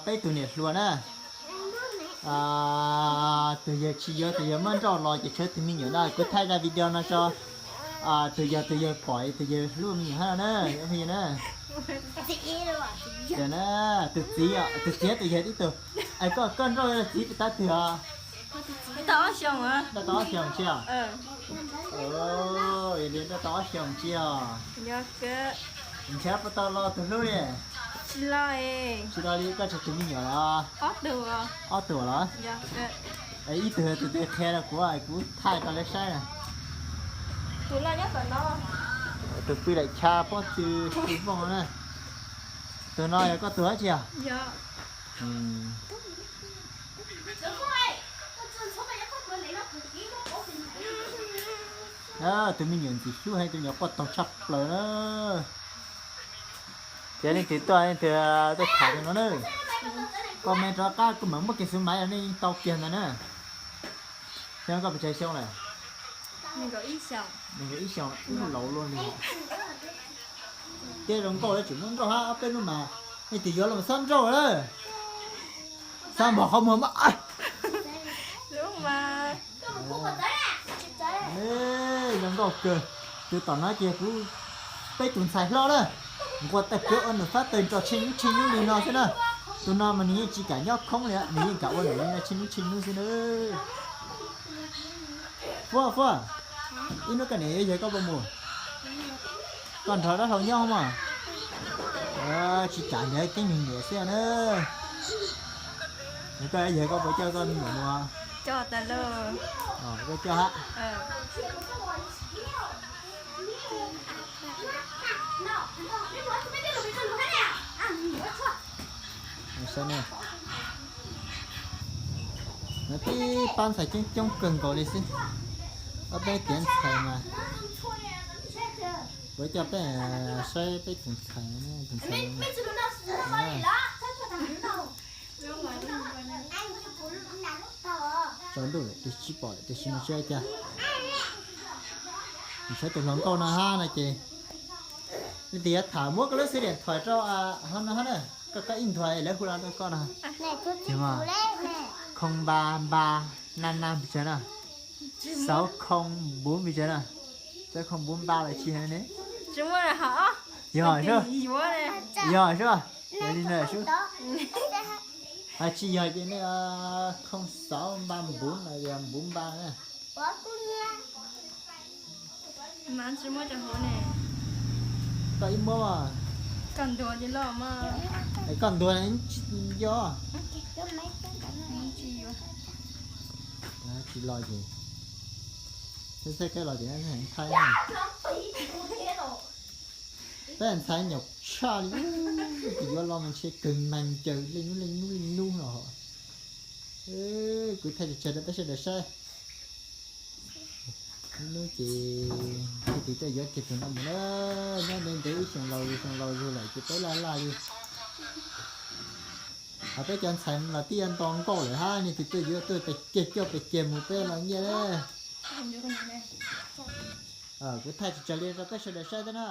Peb tug niam hluas na, tus yawg tsis yuav, tus yawg muab nrauj los ces tshuav tus me nyuam no, kuv thaij zaj video no tso. Tus yog tus yawg pom tus yawg hlub me nyuam hab no na, na. Tus txiv, tus txiv tus yawg tib tug. Es koj, koj nrauj txiv puas tau twg os? Nrauj tau ob xyoos tsi os? Nrauj tau ob xyoos tsi os? Nrhiav puas tau los tus hlub li? Tsis los li, koj tshuav tus me nyuam los? Ob tug los? Ib tug tus twg qhia rau kuv, kuv thaij rau lawv saib na. Tus pw daim chaw pob tw tsis vooj na. Tus no yog koj tug dab tsi os? Tus me nyuam ntxim hlub heev, tus me nyuam quaj toog tshaj plaws na. Ces leej twg tuaj, leej twg tuaj tham tus no na. Koj me rov qab kuj mam muab kiag xub maiv los nej yeej tau kiag ntag na. Xyoo koj pes tsawg xyoo lawm? Nees nkaum ib xyoos, ub laus luaj li. Tiab zoo nkauj lawm tseem muab nrauj hab ob peb hnub mas, nej twb yuav los mas txhob nrauj lawm. Xav npog qhov muag mas. Zoo nkauj kawg. Tus tom no ces kuv peb tus ntxhais hlob na, nquas tawg plawv ua nram fab tawg nrog tsheej ub tsheej nub li no xwb na. Tus no mas nws yeej tsis kam nyob khoob li, nws yeej kam ua nram li no tsheej ub tsheej nub xwb na. Fuab, Fuab, ib hnub koj niam yuav yawg koj puas mus? Koj nrog dab laug nyob mog. Tsis kam nrhiav keeb nrhiav niam xwb na. Koj yawg koj puas coj koj me nyuam mus? Koj coj hab. Saib na, no tib pab ntxhais coob coob kawg nkaus li xwb. Ob peb tiav ntxhais mas, kuv coj peb saib peb tus ntxhais, tus ntxhais tsaus ntuj lawm tus tsis pom lawm tiam sis mas tsis ua cas. Saib tus hluas nkauj no hab no ces, leej twg yuav tham muab koj lub xws li tham rau hauv no hab na. Koj, koj ib nthua lawv hu los rau koj no. Khoo npa npa, na na pes tsawg na? Xauv khoo npuv pes tsawg na? Xauv khoo npuv npa los tsis ne? Yog, yog, yog, yog li ntawd sub. Tsis yog ces nej khoo xauv npa npuv los yog npuv npa na. Koj ib muab, koj ntuas tsis yog, tsis los ces, thaij, peb ntxhais nyaum tshaj li, yuav los mas ntshe kawg neeg ncaws leej nub leej nub leej nub no. Kuv thaij tsawg tsawg rau peb sawv daws saib. Hnub ces leej twg tuaj yuav kiag tus no mus na, nyob ntev ntev ib xyoos laus zus xyoo laus zus lawm ces peb laj laj li. Hos peb cov ntxhais los twb yuav nto nkauj lawm hab, leej twg tuaj yuav tuaj pes kiag coj pes kiag mus peb los nyiaj na. Kuv thaij tsawg tsawg li rau peb sawv daws saib thiab na.